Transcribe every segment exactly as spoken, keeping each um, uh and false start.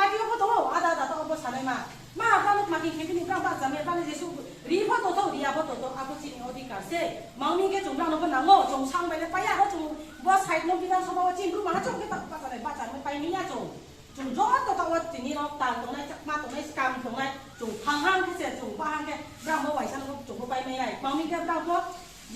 Party yo pho tong ou, ada ada taoh wo bo sanaima. Ma brang no kma khe khe bini brang bahcha mai, brang no jesuh ri pho tongthou, ri ya pho tongthou, abo chini odhikar se. Mangmi khe chung brang no pho nang ou, chung sang bai le pai ya, aro chung bo side no Bidhan Sabha wo chini Bru maha chung khe ta bahcha nai, bahcha mai pai mi ya chung. Chung joto taoh wo tini rao tal tongnai, chakma tongnai, skam tongnai, chung thang hang khe se, chung ba hang khe, brang bo waisa no chung bo pai mai nai. Mangmi khe brang pho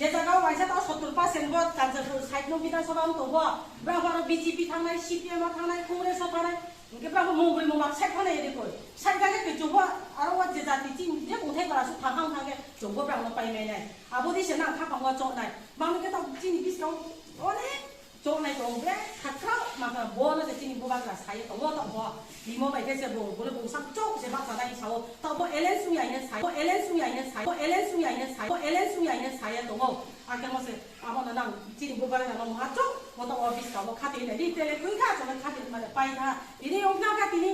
je zaga wo waisa taoh sottor percent bo Kanchanpur side no Bidhan Sabha wo tong pho, brang pho aro B J P thanngnai, C P M wo thanngnai, Congress wo thanngnai, hing khe brang pho mungbroi mungba side thanngnai ye de koi. Side thang khe koi chung pho aro wo je jati chini je kongthai bara suh thang hang thang khe chung bo brang no pai mai nai. Abo dei se nang khaphang wo choh nai. Mangmi khe taoh chini buskang wo onek choh nai tong bre, khakrao ma khe bo no se chini bubagra sa ye tong ou, taoh bo. Timo bai khe se bung, bo le bung sang chouh se bahcha nai sa ou. Taoh bo alliance ong ya hing ye sa ou, alliance ong ya hing ye sa ou, alliance ong ya hing ye sa ou, alliance ong ya hing ye sa ye tong ou. Akhe mo se abo no nang chini bubagra no mungha chouh bo taoh wo buskang wo khatui nai di, tele tui kha, chung le khatui ma le pai kha. Tini ong kha kha tini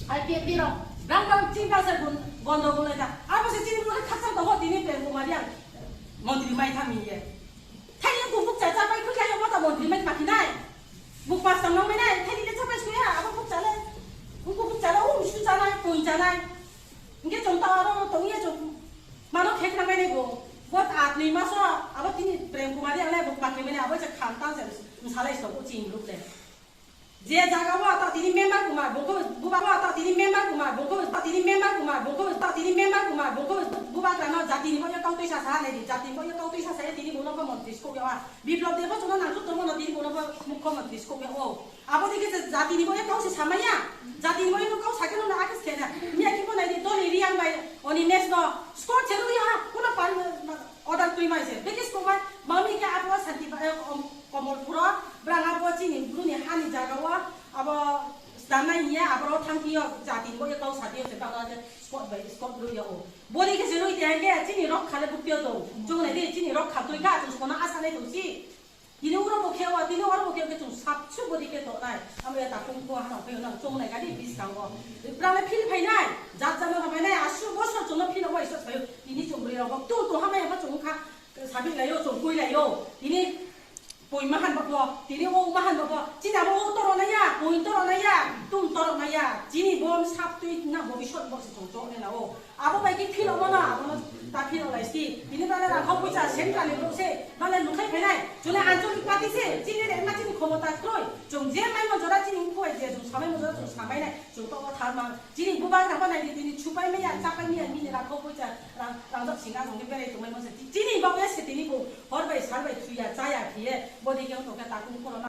I P F T rao, brang brang chini ta se gun-, gondogol lai kha. Abo se chini bo le khakchang tong ou, tini Prem Kumar Reang montri mai thanng mi ye. Thaini bung bukcha chápai khui khlai ya, bo ta montri mai kma khe nai. Bung pass tang nang mai nai, thaini le chápai soi ya, abo bukcha le, bung bukcha le, um, su chánai, poing chánai. Hing khe chung ta aro tong ye chung, mano khe khnang mai nai bo. Bo ta atnoi mas wo, abo tini Prem Kumar Reang le bung kma khe mai nai, abo se kham tang se, bsalai stok o chini group le. Je zaga wo taoh tini member Kumar, bung khe bubagra, taoh tini member Kumar, bung khe, taoh tini member Kumar, bung khe, taoh tini member Kumar, bung khe bubagra no jati ni baoh ye kau tuisa sa ha nai di, jati ni baoh ye kau tuisa sa ye tini bung no pho montri skouh yag ha. Biplop Deb pho chung no nangkhruh tongmo no tini bung no pho mukho montri skouh yag ou. Abo dei khe se jati ni baoh ye kau se samai ya. Jati ni baoh ye no kau sa khe no na akhe se khe na. Miya khe pho nai di, Tony Reang bai Animesh no skouh se ruh ya ha, kuno pan order tuimai se. Bekhe skouh mai, mami khe abo Santi ba-, eh, Kom-, Komolpur wo, brang abo chini Bru ni ha ni zaga wo, abo sdamnai hing ye, abo rao thanngphi yo, jati ni baoh ye kau saphi yo, se brang no je skouh bai, skouh ruh ya ou. Bodei khe se ruh ti hing khe, chini rokha le bukti yo tong. Chung nai di, chini rokha tui kha, chung sona asa nai tong si. Tini oro bo khe wo, tini oro bo khe wo khe chung sapsu bodei khe tongnai. Amo ya takhu mkhu ha nang phai yo nang chung nai kha di buskang wo. Brang le phil phai nai, jat jat no phai nai, asuh bosor chung no phil abo Isor sai ou. Tini chung broi rao bo, tung tong ha mai ya pho chung kha, saphi lai ou, chung kui lai ou. Tini poi mahan ba pho, tini ou mahan ba pho, chini abo ou toro nai ya, poi toro nai ya, tung toro nai ya, chini bo saptui na bobisot bo se chung choh nai na ou. Abo bai khe phil omo no, abo no ta phil olai si. Tini bale rangkhau poicha central ni brouh se, bale lukhlai phai nai. Chung le ancholic party se, chini le ma chini khomota kroi. Chung je maimo jora chini mkhu bai je chung samai mo jora chung samai nai. Chung taoh wo thanng ma. Chini bubagra pho nai di, tini chupai mai ya, chápai mai ya, bini rangkhau poicha, rang, rangjak singha rong khe berai tongmaimo se. Chini baoh ye se tini bung hor bai sal bai thoi ya, chá ya khe ye, bodei khe ong tong khe takhu mkhu rao